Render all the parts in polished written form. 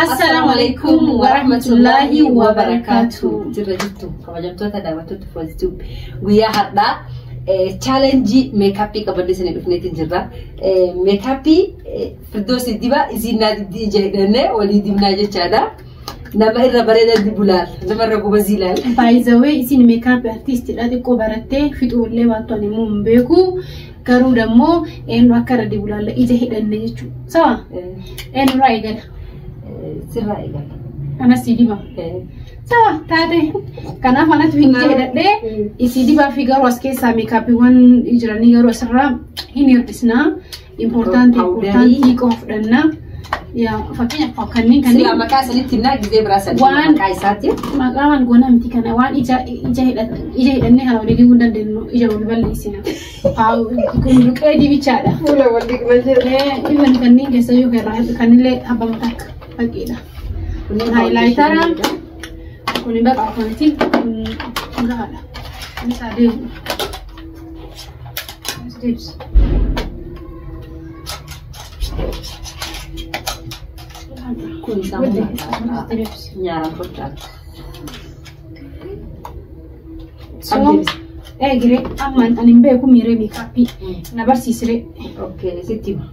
Assalaamu alaikum warahmatullahi wabarakaatu. Jirra jirtu kabajamtoota daawwattoota Foozituub guyyaa har'aa chaalenjii meekaappii qabannee isinii dhufneetiin jirra. Meekaappii Firdoosi dibaa isiin naa dibdii ija hidhannee walii dibnaa jechaadha. Nama irra bareeda dibu laal, nama irra gobazii laal. By the way, isin makeup artistidha xiqqoo barattee fixuullee baattu ani immoo hin beeku. Garuu dammoo eenyu akka irra dibu laalla ija hidhanne jechuudha. Sawa? Eenyurraa eegala? Sirraa eegala. Anas si diba. Sawa taate. Kanaaf anatu hin ija hidhadhee isii dibaa fi garuu as keessaa meekaappiiwwan jiranii garuu asirraa hin hir'isnaa. Importanti importanti qofa fudhannaa. Yaa fakkeenyaaf kanneen Silaa kanneen maqaa isinitti himnaa gizee biraa sanii maqaa isaati. Maqaa waan goona miti kana waan ija ija hidhatan ija hidhannee kana walii diguu hin dandeenyu ija wal balleessina. Haa kun luqee dibichaadha. Fuula wal dhiqna jedhe. Even kanneen keessa yoo irraa kannillee abbama takka faqiidha. Kunneen Haaylaayitara foundation kun baqa afaanitti kun gahaadha. Kunis haa deebi'u. Kunis deebisa. Kun isaan nyaaraan fakkaata. So, eegire amma ani hin beeku miiree meekaappii na barsiisire. Okay, sitti hima.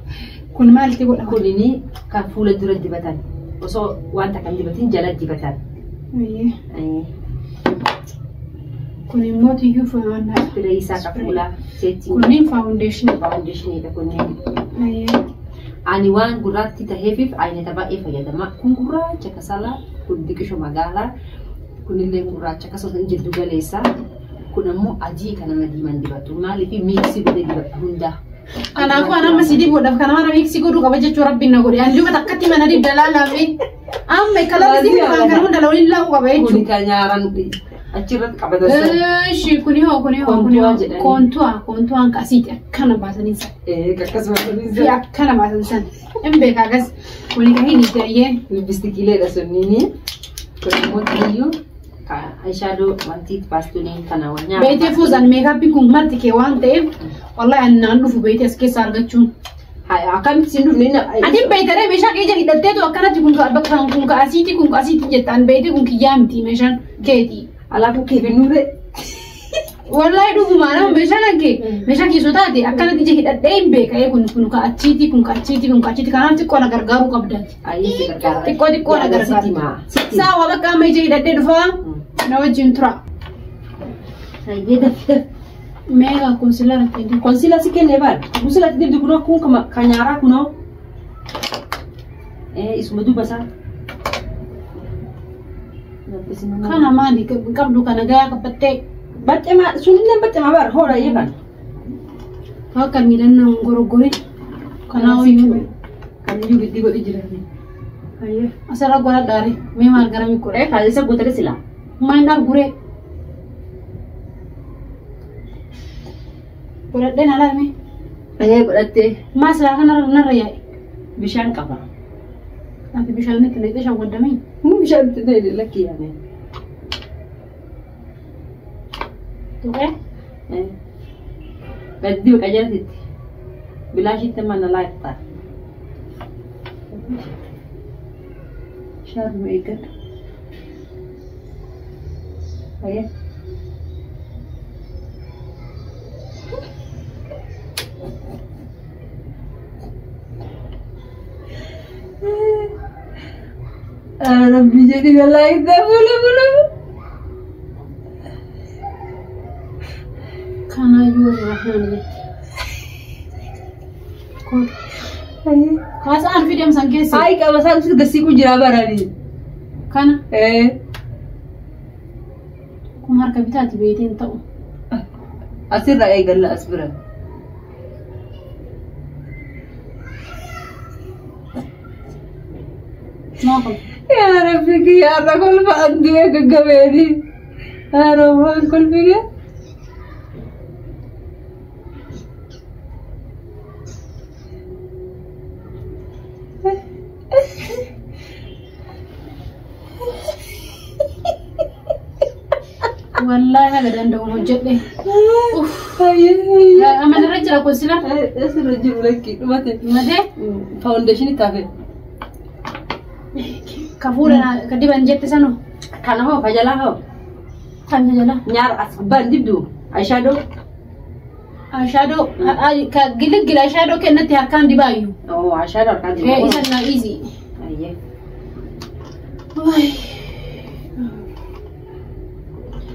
Kun maalitti godhama? Kunini kan fuula dura dibatan. Osoo wanta kan dibatin jala dibatan. Ayyee. Kun immoo tiyyuu faayonaa. Spray isaa kan fuulaa seetiin. Kunneen faawundeeshinii. Faawundeeshiniidha kunneen. Ayyee. Ani waan gurraatti taheefiif aynata baay'ee fayyadama. Kun gurraacha kasalaa, kun diqisho magaalaa, kunillee gurraacha akkasumas jiddu galeessa. Kun ammoo adii kan nama diimaan dibatu. Maaliif miiksii godhee dibadha hundaa. Kanaafuu an amma si dibuudhaaf kana mana miiksii godhuu qaba jechuu rabbiin na godhe. An duuba takkatti mana dibda laalame. Amma kalarri si waan kana hunda waliin laaquu qaba Kun jechuudha. kan nyaaraan achirratti qabatan sana. Eeshi kuni hoo kuni hoo kuni hoo Koontuwaa jedhanii. koontuwaa koontuwaan kasiiti akkana baasanii san. Akkasuma Fi akkana baasan san. Hin beekaa gas kuni ka hin ijaayyee. Lippistikiileedha sunniini. Kun immoo tiyyuu eyeshadow wanti baastuuniin kana wal nyaata. Beetee fuusaan meekaappiin kun marti kee waan ta'eef wallahi ani naan dhufu beetee as keessaa argachuun. Akkamitti siin dhufne Ati beektaree meeshaa kee ija hidhatteetu akkanatti kun bakka kun ka asiiti kun ka asiiti jettaan beetee kun kiyyaa miti meeshaan keeti. Alaakuu kee finnuure. Wallahi dhugumaa nama meeshaa kan kee meeshaa keessoo taate akkanatti ija hidhadhee hin beeka kun kun ka achiiti kun ka achiiti kun ka achiiti kanaaf xiqqoo na gargaaruu qabdaati. Ayyee si gargaara. Xiqqoo xiqqoo na gargaara. Sitti maa. Sitti. Saawwa bakka amma ija hidhadhee dhufaa na wajjin tura. Ayyee dafii dafii. Meeqa konsilara ta'e. Konsiila si kennee baal. Konsiila si dibdi kunoo kun kan nyaaraa kunoo. Isuma duuba isaa. Kana maali qabdu kana gayaa qabbattee. Baccamaa sunillee baccamaa bara hoodha iyyee kan. Akka miidhannaa hin goroggorin. Kanaa hoyyuu. Kan iyyuu giddii godhi jira. Asirra godhadhaare. Mee maal garamii godha? Kan isa gootale silaa. Maal hin arguree? Godhadheen alaa mee? Godhattee. Maa silaa kanarra narra yaa'e? Bishaan qaba. Ati bishaan itti naqxee shawwaddamee? Bishaan itti naqxee lakkii yaame. Tuqee? Gaddii qajeeltitti. Bilaashitti mana laayittaa. Bishaan eeggadhu. Ayyee. Rabbi jedhi laayittaa fuula fuula. Kanaayyuu Rahmaan jetti. Kaasaan fidem san keessa. Ay qaba isaan sun gasiiqu jira barani. Kana. Kun harka bitaati beekteen ta'u. Asirra eegalla as bira. Maa qabu. Yaa Rabbi kiyya har'a kolfa andu'ee gaggabeeni. Haarommaan kolfi kee. Wallaahi haga danda'uun hojjedhe. Uff. Amma irra jira concealer. Asirra jiru lakki dhumate. Matee Foundationii taafe. Ka fuula ka diban jette sanu. Kana hoo ka jalaa hoo. Kan jala. Nyaara as gubbaan dibdu. Eyeshadow. Eyeshadow ka giligila eyeshadow kennatti harkaan dibaayu. Oo eyeshadow harkaan Eh dibdu. isa na easy. Ayyee. Waay.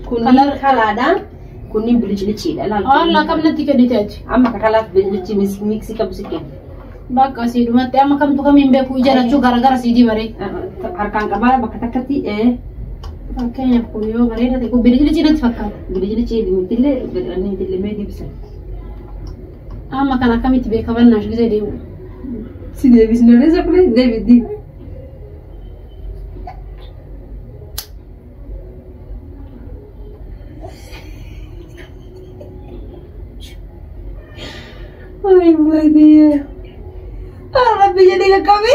Kunniin kalaadha. Kunniin biliciliciidha. Allah kam natti kennite ati. Amma ka kalaaf bilicilichi mixii qabu si kenna. Bakka asii dhumatti amma kamtu kamiin beeku ija lachuu garagara sii dibaree. Harkaan qabaa bakka takkatti Fakkeenyaaf kun yoo bareeda ta'e kun bilicilichi natti fakkaata. Bilicilichi mitillee inni mitillee mee dibisan. Amma kan akkamitti beekamannaaf gisee deemu. Si deebisne reessa kun deebi. Ay, madie. Rabbi jedhee qaqqabe.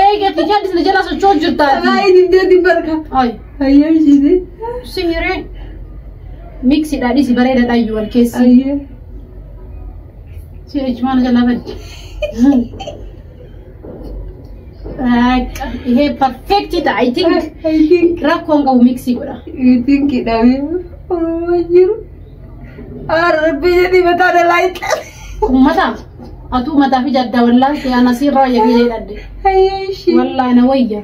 Eegatti jallisni jala socho'u jirtaati. Ay, dibdee dibbarka. Ay, Ayyee ishiiti. sihiree. Mixiidha dhisi bareedaadha iyyuu wal keessi. Ayyee. Sihirichi maal jalaa badde. ይሄ perfect ta'a. I think I think rakkoon qabu mixii godha. I think hidhamee Oromoo jiru. Rabbi jedhee mataa dhalaa Ummata atuu mataa fi jadda wallaahi ana sirra wayya fi jedhadde. Ayyee ishii. Wallaahi ana wayya.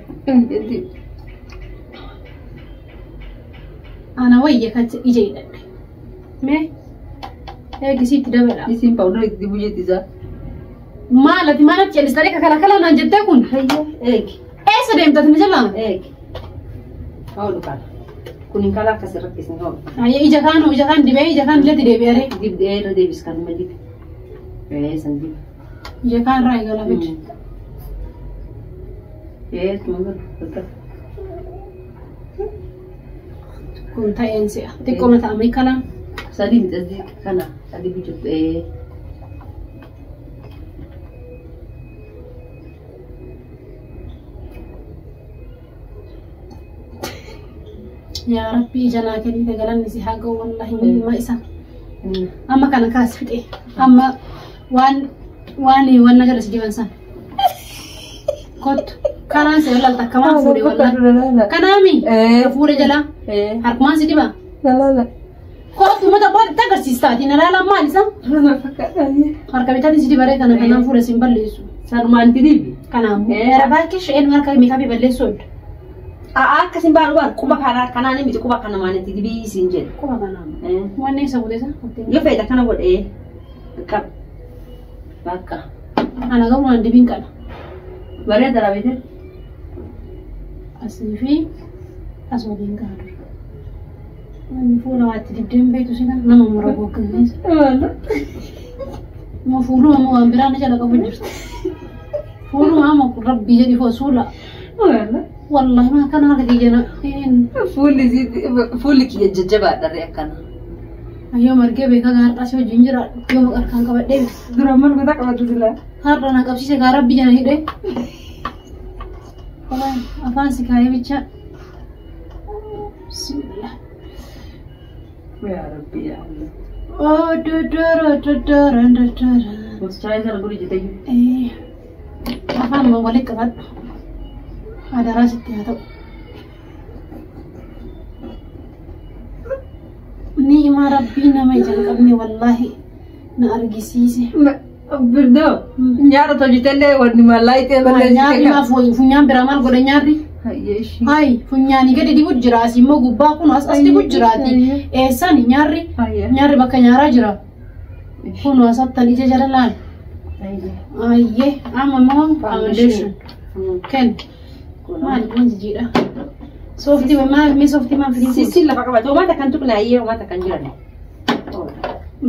Ana wayya kan ija hidhadhe. Mee eegisiitti dabala. Isin powder itti dibu jetti isaa. Maal ati maalatti callistaree kakala kala naan jettee kun? Ayyee eegi. Eessa deemta ati jala? Eegi. Haulu kana. Kun hin kala akkas irratti isin haulu. Ayyee ija kaan ija kaan dibee ija kaan illee deebi'ee. Dibdee irra deebis kan nama dibe. Ee san dibe. Ija kaan irraa eegala fidi. Ee tuma gara. Kun ta'een si'a. Xiqqoo mataa amai kala. Sadii miti kana sadii bijjattu ee. Yaa Rabbi ija naa kennite galanni si haa ga'u wallahi miidhuma isa. Amma kana kaas fixe. Amma waan waan wanna jala si diban san. Kottu. Kanaan si wallaalta akkamaan fuudhe wallahi. Kanaami. Fuudhe jalaa. Harkumaan si diba. Lalaala. Kottu mata booda agarsiistaati. Na laalaan maal isa? Harka bitaatiin si dibaree kana kanaan fuudhe si hin balleessu. Sanumaan dibi. Kanaammoo. Rabaakee sha'een harka meekaappii balleessu hodha. Akkasin baanu baanu quba kana kanaan miti quba kana maalitti dibii isin jedhe. Quba kanaan. Wanni isa godhe isa. Yoo feete kana godhee qab. Bakka. Ana garuu waan dibiin qaba. Bareeda raabite. Asii fi as waliin gahaa dura. Namni fuula waatti dibdeen beektu sila nama mura goggaggeessa. Moo fuuluma moo waan biraan jala qabu jirtu. Fuuluma amma rabbii jedhi foo suula. Wallahi maa kana harka kiyya na. Fuulli kiyya jajjabaadha ree akkana. Ayyoo margee beekaa gaarraa si wajjin jira yoo harkaan qabadhee beeka. Dura maal goota qabatu sila. Har'a na qabsiise gaa rabbi jala hidhee. Afaan si kaayee bicha. Bismillah. Yaa Rabbi yaa Allah. Oh dodoro dodoro dodoro. Gosa sana guri jettee. Afaan ma walitti qabadhu. Adaraa sitti haa ta'u. Ni'ima rabbii nama ija hin qabne wallaahi na argisiise. Birdoo nyaata tolchitellee wanni mallaayitee Nyaarri maaf funyaan biraa maal godhe nyaarri? Hayi funyaanii gadi dibu jira asii immoo gubbaa kun as as dibu jiraati. Eessani nyaarri? Nyaarri bakka nyaaraa jira. Kun asattan ija jala laal. Ayyee amma immoo foundation. Ken maal kun jiidha. Sooftii maal mee sooftii maal fidii? Sisi lafa qabate uummata kan tuqne ayyee uummata kan jiran.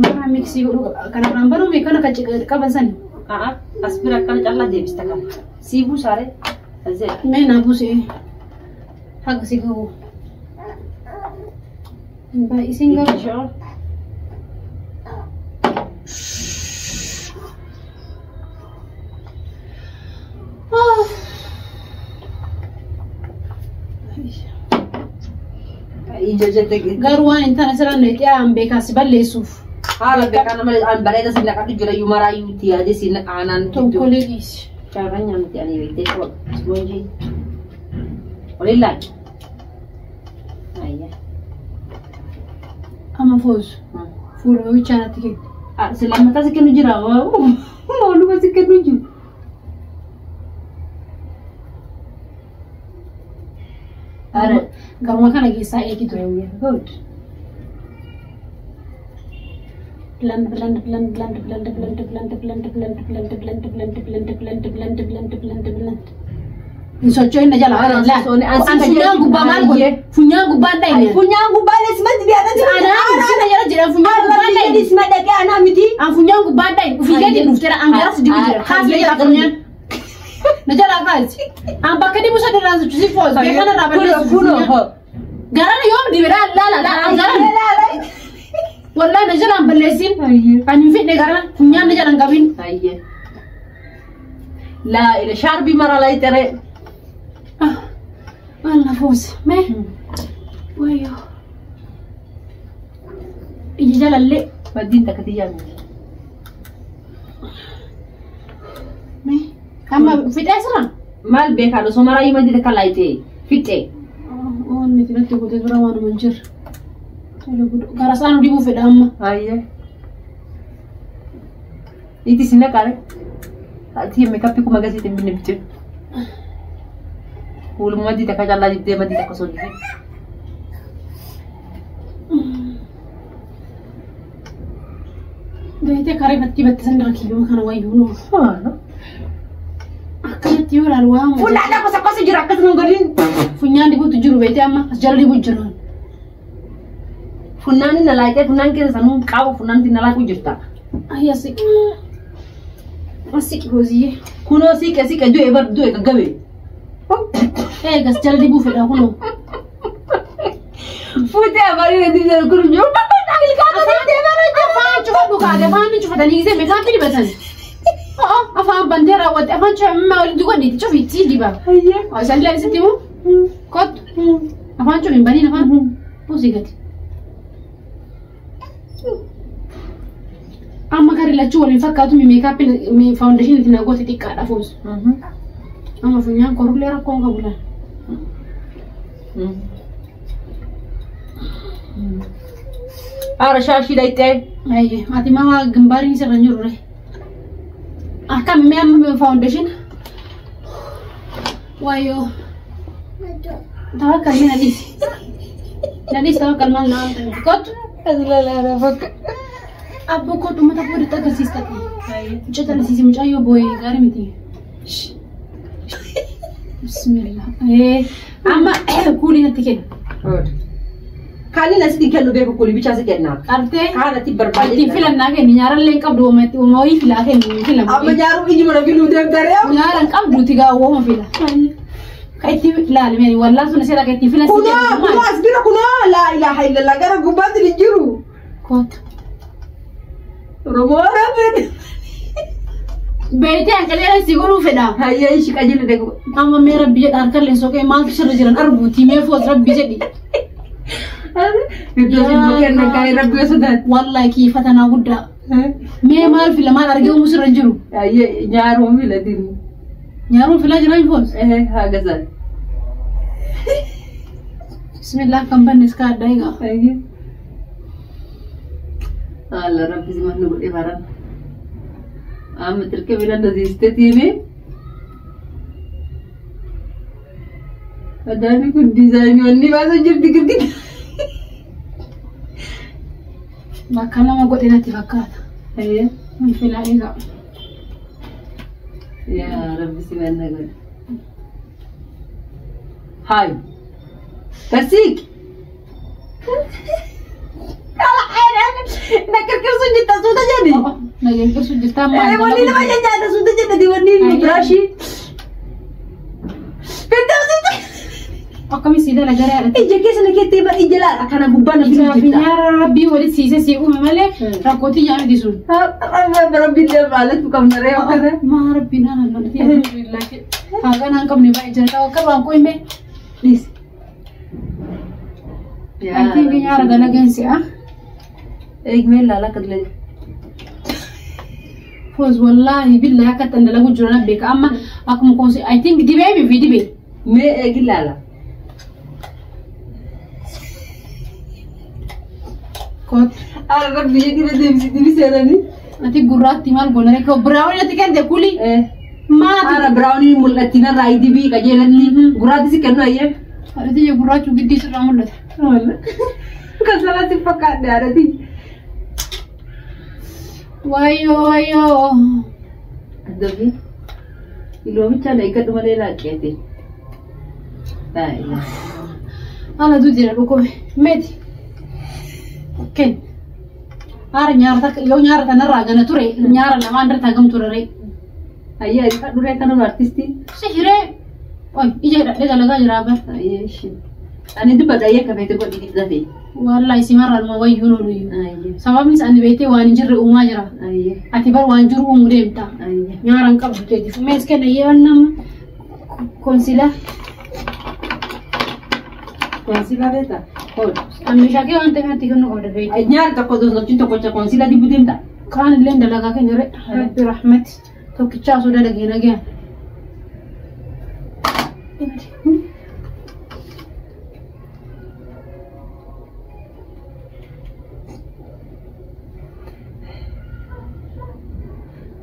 Mana mixii godhu kana kanaan banume kana kan qaban sani. As bira akkana callaa deebista kana. Sii buusaare. Mee naa buusee. Haga si gahu. Baay'isiin gahu. Ija jette. Garuu waan hin taane siraan neexee aan beekaa si balleessuuf. Haala beekaa nama aan bareeda si naqadhu jira iyyuu maraa iyyuu itti yaadee si aanaan Tonkolee dhiisi. Carraan nyaamti ani beektee qaba. Ispoonjii. Waliin laal. Ayya. Amma foozu. Fuuluma bichaa natti kenni. Si lammataa si kennu jira. Maaluma si kennu jiru. Ara. Garuma kana keessaa eegi ture. Good. Blend blend blend blend blend blend blend blend blend blend blend blend blend blend blend blend blend blend. Hin socho'in na jala. Ana socho'in, An funyaan gubbaa maal godhe? Funyaan gubbaan dhayne. Funyaan gubbaa leesmatti dhiyaatan jira. Anaa sina jala jira funyaan gubbaan dhayne. Leesma dhaqee anaa miti. An funyaan gubbaan dhayne. Ufii gadi dhufteera an garas dibu jira. Kaas na jala funyaan. Na jala kaasi. An bakka dibu sadii irraa sochii foos. Beekan irraa balleessu. Kunoo. Garana yoom dibe laala laala an garan. Wallahi na jalaan balleessin. Ani hin fidne garana funyaan na jalaan qabin. Ayye. Laa ila shaarbii mara laa tere. Maal na foos. Mee. Wayyoo. Ija jalallee. Maddiin takka xiyyaa miti. Mee. Amma fixee sira. Maal beekaa osoo maraa iyyuu maddii takka laayitee fixee. Waan nuti natti gootee dura waanuma hin jirre. Tole godhu. Gara isaan dibuu fedha amma. Ayye. Iti si naqaare. Ati meekaappii kuma gasiitti hin binne bitte. Fuuluma maddii takka callaa dibdee maddii takka osoo dibdee. Beektee karaa ifatti battisan dira kiyyuma kana wayyuu nuuf. Akkanatti yoo ilaalu waan Fuulaan akkas akkas jira akkasuma gadiin. Funyaan dibuutu jiru beektee amma as jala dibuu jiru. Funyaan na laayitee funyaan keessa sanuu qabu funyaan na laaqu jirta. Ayyi asiqi. Asiqi hoziyyee. Kunoo siiqe siiqe du'e bar du'e gaggabe. Eegas jala dibuu fedha kunoo. Fuutee afaanii na dibdee kun jiru. Afaan cufadhu kaate afaan ni cufatanii gisee meeshaan dibatan. Afaan bantee raawwatte afaan cufammaa walitti godhiiti cufitti diba. Isaan illee sitti himu kottu afaan cufi hin baniin afaan buusii gati. Amma gari lachuu waliin fakkaatu meekaappiin faawundeeshinii itti nagooti xiqqaadha fuusu. Amma funyaan korullee rakkoon qabu laal. Haara shaashii dhayxee. Ayyee ati maa gimbaariin sirra hin jiru re. Akkam mee amma faawundeeshin? Wayyoo. Tawakkal mee na dhiisi. Na dhiisi tawakkal maal na waan ta'eef. Kottu. As lalaana bakka. Abboo kottu uummata booditti agarsiista. Mucaa talasiisi mucaayyoo boo'ee gaarii miti. Bismillah. Amma kuulii natti kenna. Kaaniin asitti kennu beeku kuli bichaa si kenna. Qartee Kaan ati barbaade. ittiin filannaa kenni nyaarallee hin qabdu uuma wayii filaa kenni filamu. Amma nyaaruu ijuma na filuu deemtaree. Nyaara hin qabduuti gaa uuma fila. Ka ittiin ilaalime wallaan sun seera ka ittiin filan si Kunoo kennu kunoo maali? as bira kunoo laa ilaaha illallah gara gubbaatti hin jiru. Kottu. Oromoo rabbi. Beektee hanqalee si godhuu fedha. Hayyee ishii qajeelli deemu. Amma mee rabbi jedha harkallee soqee maaltu sirra jiran arguuti mee foos rabbi jedhi. Iddoo sibboo kennan kan rabbi osoo taate. Wallahi kiifatanaa guddaa. Mee maal fila maal argee uumuu sirra jiru? Hayyee nyaaruu filatiin. Nyaaruun filaa jiran foos. Haga sana. Bismillah kan bannes ka addaa egaa. Hayyee. Alla rabbi si mannu godhee baran. Amma tirkee bira na ziistee tiime. Adaani kun diizaayinii wanni baasa jirti girgidda. Bakka lama godhe natti fakkaata. Hayyee. Kun filaa egaa. Yaa rabbi si manna godhe. Haay. Kasiik. Na kirkirsu jirta suuta jedhi. Na kirkirsu jirta maal? Wanni nama nyaata suuta jedhati wanni biraashii. Akkami sii dala gara yaadhate. Ija keessa na keettee bar ija laala kana gubbaa na Ijaa fi jirta. nyaara rabbii walitti siisee sii uume malee rakkootii nyaamiti sun. Rabbi illee maalatu qabna ree akkana. Maa rabbiin ana lolti alhamdulillah. Haqaan hin qabne baay'ee jira. Tawakkal waan qo'ime. Dhiisi. I think nyaara dalageen si'a. Eegmee ilaala akka dalagu. Foos wallaahi billahi akka ittiin dalagu jiran beeka amma akkuma koonsi I think dibee fi dibee. Mee eegi ilaala. Kootu. Ara biyya dhibee deemsi dibi seenanii. Ati gurraatti maal goona reekoo biraawwan ati kente kuli. Maati. Ara biraawuniin mul'atti narraa dibii qajeelatti gurraatti si kennu ayyee. Haadhati ija gurraachuu giddii sirraa mul'ata. Kan sanatti fakkaadhe haadhati. Wayyoo wayyoo. Addabi. Iloomicha na eeggadhu malee laaqeete. Haala duuti na dhukkube. Meeti. Kenn. Haara nyaara takka yoo nyaara tanarraa gana ture nyaara lamaan irratti hagam ture ree. Ayyee kadhuree kanuma artistii. Si hiree. Oy ija hidhadhee dalagaa jira bar. Ayyee ishee. Ani dubbadha ayyee kafeete godhi dafee. Wallahi simarraa numa wayyuu nooluyyuu. Sababni isaa ani beektee waan hin jirre uumaa jira. Ayyee. Ati bar waan jiru uumuu deemta. Ayyee. Nyaara hin qabdu teeti. Mees kenna yoo nama konsilaa. Konsilaa beektaa? Meeshaa kee waan ta'eef natti kennuu qabda beekte. Nyaara tokko sochiin tokkocha konsilaa dibbuu deemta. Kaan illee dalagaa keenya re. Rabbi rahmat. Tokkichaa osoo dalagee nagayaan.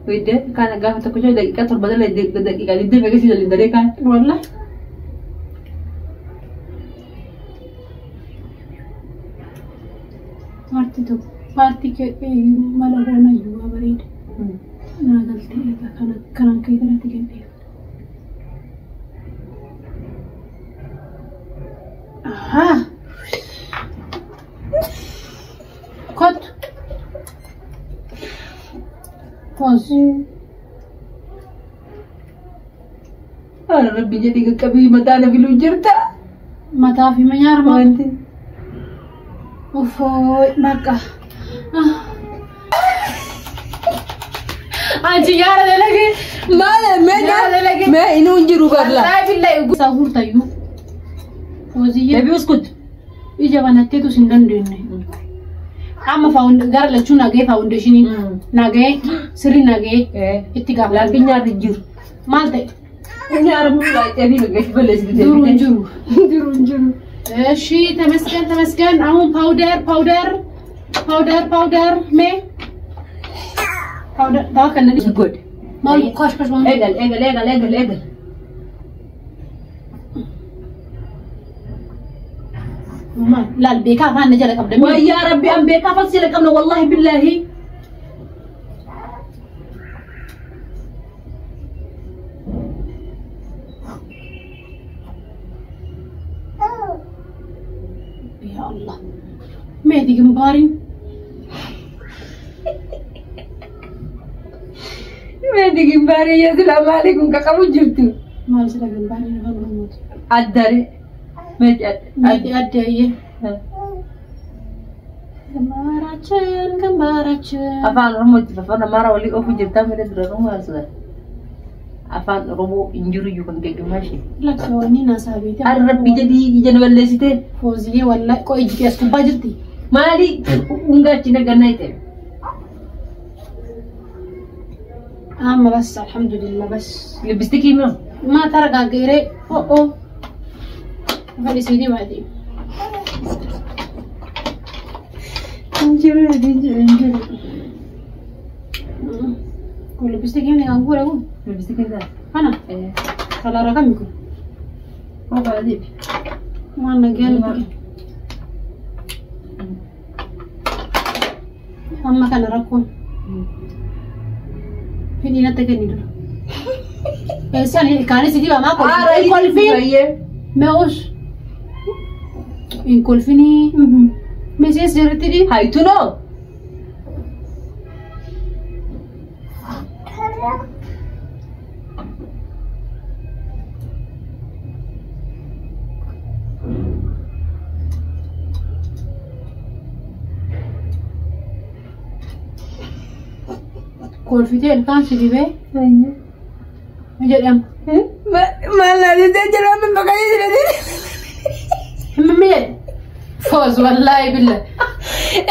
Wede kana gaafa tokkocha daqiiqaa torba daqiiqaa digdami agarsiisa daree kaan. Wallahi. Paartii tokko paartii kee mala goona iyyuu waa bareeda. Naa galtee egaa kana kanaan kee irratti kennee. Ahaa. Kottu. Pause. Haala rabbi jedhii qaqqabii mataa na filuu jirta. Mataa fi nyaara maal? Wanti. Uffoo bakka. Anchi nyaara dalagee. Maal mee Nyaara dalagee. mee inuu hin jiru barla. Wallaahi billahi isaa guurtayyuu. Hooziyyee Deebii uskut. ija banatteetu sin dandeenye. Amma gara lachuu nagahee faawundeeshinii nagahee sirrii nagahee itti gaafata. Laakiin nyaarri jiru. Maal ta'e? Nyaara mul'aa fi gaggeessi balleessitu Duruu hin jiru. Duruu hin jiru. እሺ ተመስገን ተመስገን። አሁን ፓውደር ፓውደር ፓውደር ፓውደር ሜ ፓውደር ታከለኒ Good. ማል ካሽ ካሽ ማል Eegal eegal eegal eegal eegal. ማል ላል ቤካ ፋን ጀለ ቀብደ Wayyaa rabbi an beekaa fas jala qabna wallahi billahi. ያ አላህ ሜዲ ግንባሪን Meeti gimbaaree yoo sila maali kun qaqabu jirtu. ማል ስለ ግንባሪን ፈርሙት Addare. Meeti ሜዲ አደየ ግንባራችን ግንባራችን Afaan Oromooti afaan Amaaraa walii ofu jirtaa malee dura Oromoo haasa'an. Afaan Oromoo hin jiru iyyuu kan geggeessaa ishee. ለክሰወኒ ናሳቤት Har'a rabbi jedhii ija na balleessitee. ፎዝዬ ወላሂ ቆይ እጅ ያስኩባ ጅርቲ Maali ungaachi nagannaa ta'e. አማ በስ አልሐምዱሊላህ በስ Lippistikii moo? ما ተረጋገረ ኦ ኦ ፈሊሲዲ ማለት Hin jiru hin jiru hin jiru. ኩል ሊፕስቲክ ይሁን አንጎራ ኩን Lippistikii isaa. አና ከላራ ከም ኩን Koo kana deebi. ማን ነገን amma kana rakkoon hidhiin atta kenni dura eessan kaanis dibamaa kolfiin me'us hin kolfinii mesees jirti di Hayitunoo. Kolfitee ilkaan si dibee jedhama. Maal naa jettee jira amma maqaa jedhanii. Himmammi jedhe. Foos wallaahi billa.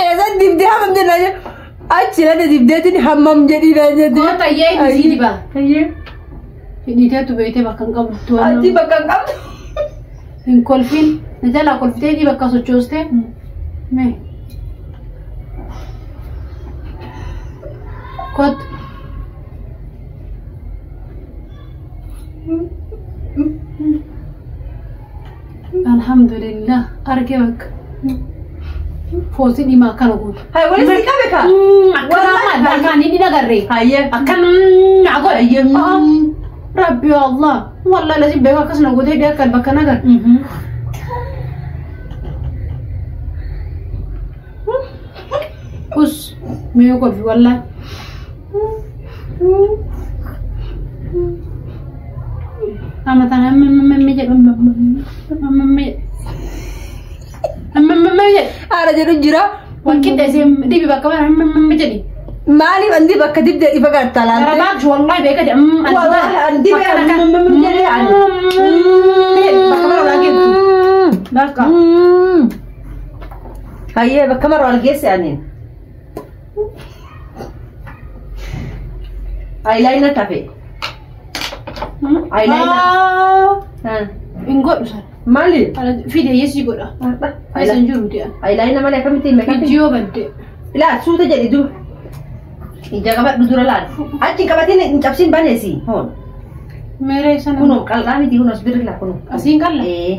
Eessa dibdee hammam jennaa jedhu. Achi lana dibdeetiin hammam jedhii naan jette. Goota ayyee inni sii dibaa. Ayyee. Hidhiiteetu beeytee bakka hin qabdu. Ati bakka hin qabdu. Hin kolfin. Na jalaa kolfitee hidhii bakka sochoostee. Mee. Kottu. Alhamdulillah argee bakka. Foosiin dhimaa akkana goota. Hai wali si qabe kaa. Akkana maal akkaan inni nagarree. Hayyee. Akkan naa godhe. Hayyee. Rabbi Allah. Wallahi lazim beeku akkas na gootee hidhee akka bakka nagar. Us mee kolfi wallahi. Amma tana mmmmm jedhu mmmmm mmmmm jedhu. Haadha jedhu jira. Walqixxee ishee dibi bakka bara mmmmm jedhi. Maaliif andi bakka dibdee ifa gartaa laalte? Garabaaksh wallahi beeka jedhu. Wallahi andi mmmmm jedhee ani. Bakka bara olaa geessu. Bakka. Hayyee bakka mara ol geesse aniin. Eyeliner tafe. Eyeliner. Hin godhu sana. Maali? Fide yeesii godha. Eessa hin jiru di'a. Eyeliner malee akkamitti meekaappii? Ijji yoo badde. Ilaa suuta jedhi dura. Ija qabadhu dura laal. Achi qabatiin hin cabsin baneesi. Hoon. Meeree sana. Kunoo qal'aa miti kunoo as birri laa kunoo. Asiin qalla. Ee.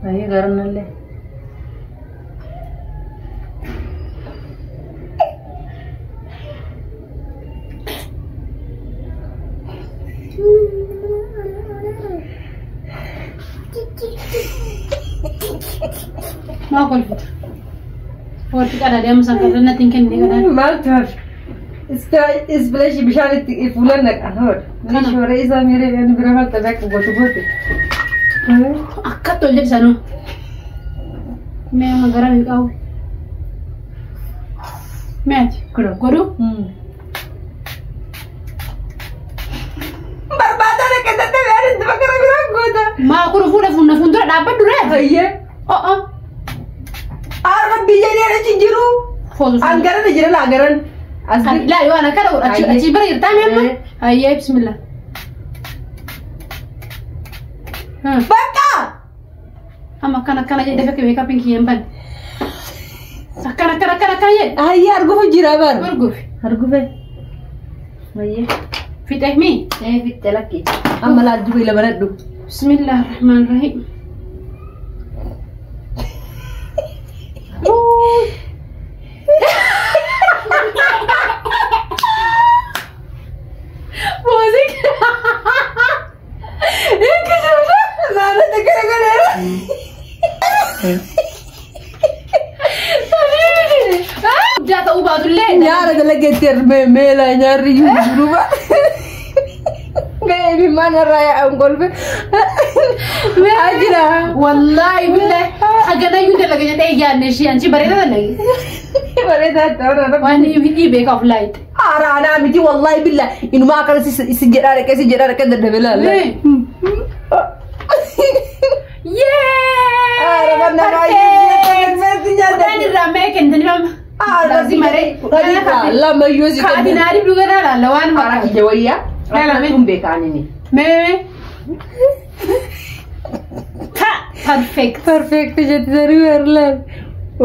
Ayyee garanallee. Maa kolfita? Warri qadaadee amma sanqallee natti hin kennine qadaadee. Maaltu hafe? Isbileeshi bishaan itti fuulan naqan hoodha. Kana. Shooree isaa miiree ani bira maal xabee akka gootu goote. Akka tol jedhu sanuu. Mee amma gara hin qabu. Mee ati Kunoo. godhu. Barbaadaa dhaqee dadhabee ani itti bakka biraan goota. Maa kun fuula fuula fuuldura dhaabbadhu ree. Hayyee. O'o. Arra biyya ni achi jiru. Foozu. An garan jira laa garan. As bir. Laa yoo ana kana achi Hayyee. achi bira jirtaa mee amma? Hayyee bismillah. Bakka. Amma akkana akkana jedhee fakki meekaappiin kiyya hin banne. Akkana akkana akkana akkana jedhe. Hayyee argufu jira bar. Gurgufi. Argufe. Hayyee. Fixee mii. Ee fitte lakki. Amma laal duba ila baradhu. Bismillah ar-Rahmaan ar-Rahiim. Muuziq. Naannoo gara gara. Guddaa ta'uu baatullee. Nyaara dalageetti armee meela nyaarri jiru ba. Ga'ee imimmaan irraa yaa'an kolfe. Ajira. Wallaahi billahi haganayyuu dalaga jedhee yaadne ishee anchi bareeda dalage. Bareedaa ta'uu Waan hidhii beeka of laayite. Haaraanaa miti wallaahi billahi inumaa akkana si jedhaa dhaqee si jedhaa dhaqee dadhabee laala. Yee! Kudhan irraa mee kennitanii lama. Laazii maree. Lama yoo si Kaati naadii dhugataa laalla waan Haara fakkaatu. kiyya wayyaa. Laalame. Tun beekaanini. Mee. Ta perfect. Perfect jetti tarii warlaan.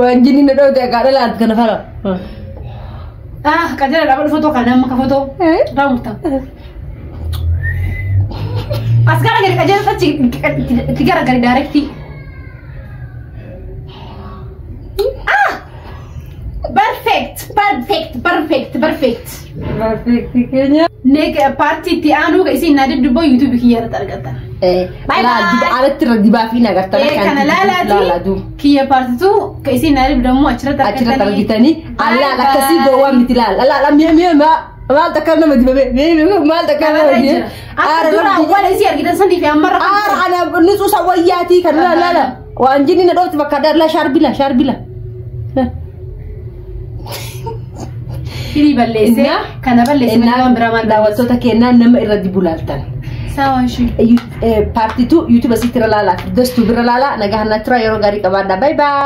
Waan jinni na dhawte akaadha laatu kana fara. Ah qajeela dhaabadhu footoo kana amma ka footoo. Raamurta. As gara gadi qajeela achi itti gara gadi directii. Ah! Perfect, perfect, perfect, perfect. Perfect keenya. Neek paartii itti aanuu ka isin naa dibdiboo yuutuubii kiyya irratti argatta. Bye bye. Alatti irra dibaa fi nagartana Kana laalaati kiyya paartituu ka isin naa dibdammoo achirratti Achirratti argitanii allaal akkasii gowwaa miti laal allaal mi'a mi'a maal takka nama dibame mi'a maal takka nama dibame. Akka dura awwaala isii argitan sanii fi ammarra Aara ana nutsu sawayyaatii kan laala laala waan jinni na dhoofti bakka adda shaarbila shaarbila. Firii balleessee kana balleessee malee waan biraa maal Daawwattoota keenyaa nama irra dibu laaltan. Sawa ishee. Paartiituu YouTube asitti irra laalaa, Firdostuu bira laalaa, nagaa hanna tura yeroo gaarii qabaadhaa. Bye bye.